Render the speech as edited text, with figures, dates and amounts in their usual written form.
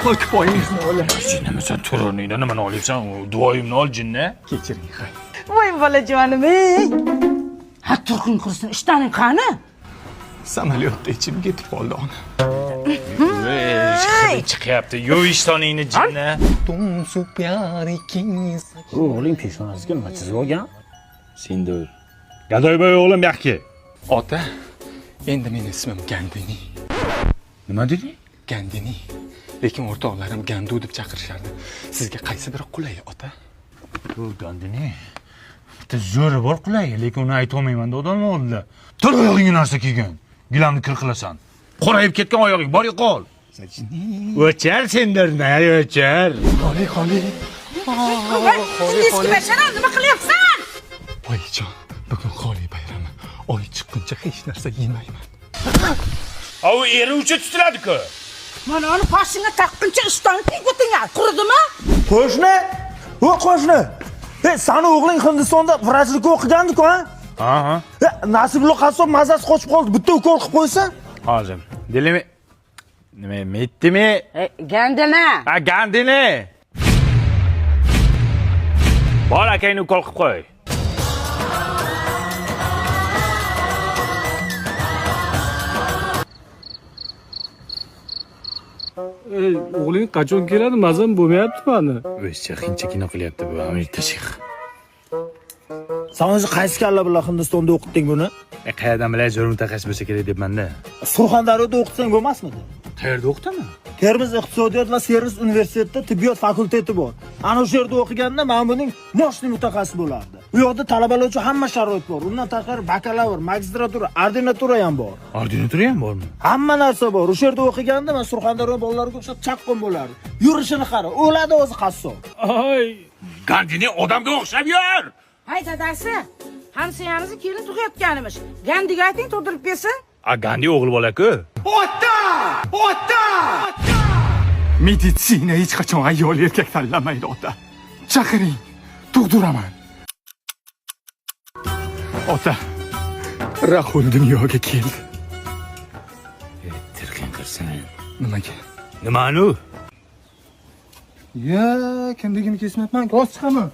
Pok poyingizni olay. Jinnimi sen terrorningdan nimani olyapsan? Duoyimni ol jinni. Kechiring, hay. Voy bolajonim ey. Ha turqing qursin, ishtoning qani? Samolyotda ichim ketib qoldi ona. Hidi chiqyapti. Yuv ishtoningni jinni. Tumsu pyari ki O'g'ling peshonasiga nima chizib olgan? Sendir. Gadoyboy o'g'lim yoqki. Ota, endi meni ismim Gandini. Nima deding? Gandini. Lekin o'rtoqlarim Gandu deb chaqirishardi. Sizga qaysi biri qulay, ota? Bu Gandini. Bitta zo'ri bor qulay, lekin uni aytolmayman odamlar oldida. Til oyog'ingga narsa kiygan. Gilamni kir qilasan. Qorayib ketgan oyog'ing, bor yo'qol. O'char sendir, o'char. Xoli, xoli. Eski bashara nima qilyapsan? Oyijon, bugun xoli bayrami. Oy chiqquncha hech narsa yemayman. A u eri uchun tutiladi-ku. Mana uni boshingga taqquncha ishtoni kiyib o'tinga. Quridimi? Qo'shni? O qo'shni. E, sani o'g'ling Hindistonda vrachlikka o'qigandi-ku, ha? Ha, ha. E, Nasibli qassob mazasi qochib qoldi. Bitta ukol qilib qo'ysa? Hozir. Dilimi nima metdimi? Gandini. Ha, Gandini. Bor akangni ukol qilib qo'y. Ey, o'g'ling qachon keladi? Mazam bo'lmayapti mani. O'zicha hindcha kino qilyapti bu Amerika shayx. Sen o'zi qaysi kalla bilan Hindistonda o'qitding buni? E, qayerdan bilay zo'r mutaxassis bo'lsa kerak debman-da. Surxondaryoda o'qitsang bo'lmasmidi? Qayerda o'qitaman? Termiz iqtisodiyot va servis universitetida tibbiyot fakulteti bor. Ana o'sha yerda o'qiganda mana buning moshni mutaxassis bo'lardi. U yoqda talabalar uchun hamma sharoit bor. Undan tashqari bakalavr, magistratura, ordinatura ham bor. Ordinatura ham bormi? Hamma narsa bor. O'sha yerda o'qiganda men Surxondaryo bolalariga o'xshab chaqqon bo'lardi. Yurishini qara, o'ladi o'zi qassob. Ay, Gandini odamga o'xshab yur. Hay dadasi, hamsoyamizni kelin tug'ayotganimish. Gandiga ayting tug'dirib bersin. A Gandi o'g'il bola-ku. Ota! Ota! Meditsina hech qachon ayol erkak tanlamaydi, ota. Chaqiring, tug'diraman. Ota, Rahul dunyoga keldi. Tirqin qilsin. Nimaga? Nimani u? Ya, kimligini kesmayapman, oz chiqaman.